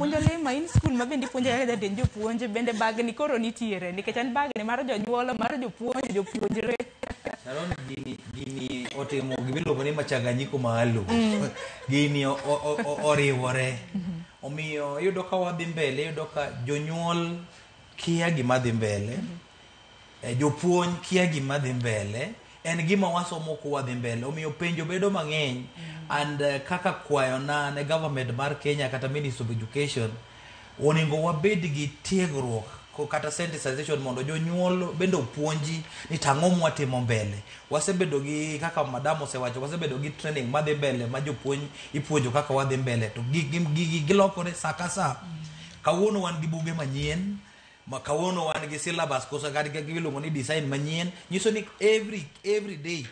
Japuonj Olima, in skul ma bende ipuonjo kaka jatend jopuonj, bende bagni koro nitiere nikech en bagni mar jonyuol, mar jopuonj, jopuonjre. Sharon, gini otimo gimiluongo ni machanganyiko maalum. Gini oriwore. Omiyo iyudo ka wadhi mbele, iyudo ka jonyuol kia gima dhi mbele. Jopuonj kia gima dhi mbele. En gima wasomo kwadhi mbele. Omiyo penjo bedo mang'eny. And kaka kwayona ne government mar Kenya kata Ministry of Education, onego wabed gi tiegruok kata sensitization mondo jonyuol bende opuonji ni tang'o mwatimo mbele. Wasebedo gi kaka madam osewacho, wasebedo gi training madhi mbele ma jopuonj ipuonjo kaka wadhi mbele to gigi gilokore sa ka sa. Kawuono wan gi buge manyien, ma kawuono wan gi syllabus koso kata gi iluongo ni design manyien, nyiso ni every day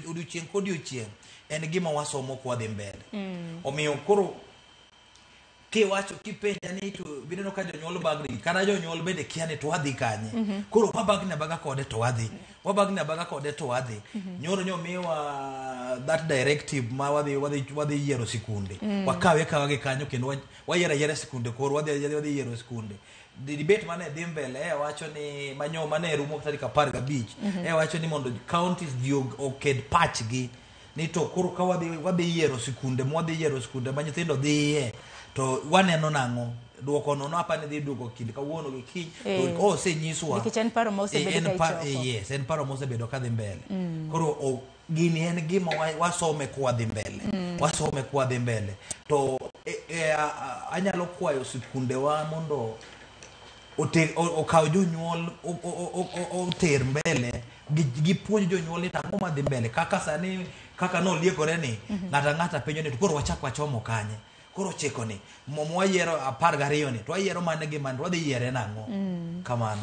odiochieng' kodiochieng' en gima wasomo kwadhi mbele. Omiyo koro kiwacho kipenja ni to bineno ka jonyuol bagni kata jonyuol bende kia ni to wadhi kanye. Koro wabagni abaga kode to wadhi, wabagni abaga kode to wadhi. Nyoro nyomiwa that directive ma wadhi yiero sikunde. Wakawe akawa gi kanyo kendo wayiero ayiera sikunde, koro wadhi yiero sikunde. The debate mane dhi mbele e wacho ni manyo mane rumo tarik 15 e wacho ni mondo counties ji oked pachgi ni to koro ka wadhi yiero sikunde, mwadhi yiero sikunde ma nyithindo dhiye to waneno nang'o duoko no no apani dhi duoko kind kawuono gi kiny to osenyiswa. Nikech en paro ma osebedo ka ichoko. Yes, en paro mosebedo kadhi mbele. Koro gini en gima wasome kwadhi mbele. Wasome kwadhi mbele. To anyalo kwayo sikundewa mondo okaw jonyuol oter mbele, gipuonj jonyuol ni tang'o madhi mbele. Kaka sani, kaka noliekore ni, ng'ato ang'ata penjo ni to koro wachak wachomo kanye. Koro chiko ni, mwayiero 12 ni, to wayiero mane gi mane, to wadhi yiere nang'o. Kamano.